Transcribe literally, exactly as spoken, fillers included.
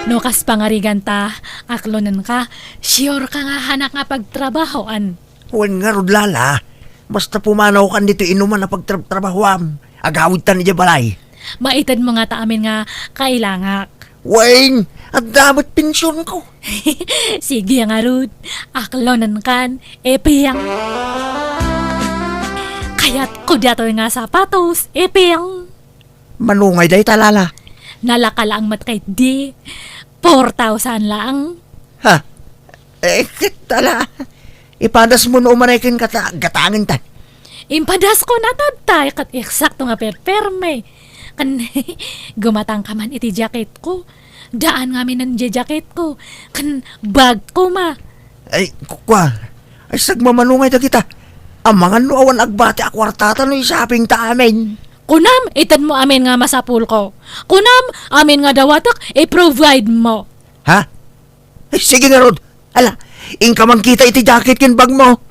No kas pangariganta, aklonenka, sure ka nga hanak nga pagtrabahoan. Wen ngarud, Lala, basta pumanawkan ditoy inuman a pagtrabtrabahoam, agawidtan idiay balay. Maitedmo ngata amin nga kailangak. Wen, adda met pensionko. Sige ngarud, aklonenkan, Epeng. Kayatko datoy nga sapatos, Epeng. Manungay dayta, Lala? Nalaka laeng met ketdi. Four thousand laeng. Ha? Eh, ket, Lala, ipadasmo no umanay kenka ta gatangentan. Impadasko natadtay ket eksakto nga perperme. Ken gumatangka man iti jacketko. Daan ngamin diay jacketko. Ken bagko koma. Ay, kua. Ay, sagmamanungay dagita. Amangan no awan agbati a kuartata no i-shoppingta amin. Kunam, itedmo amin nga masapulko. Kunam, amin nga dawatek, i-provide mo. Ha? Ay, sige ngarud. Ala, inka man kita iti jacket ken bagmo.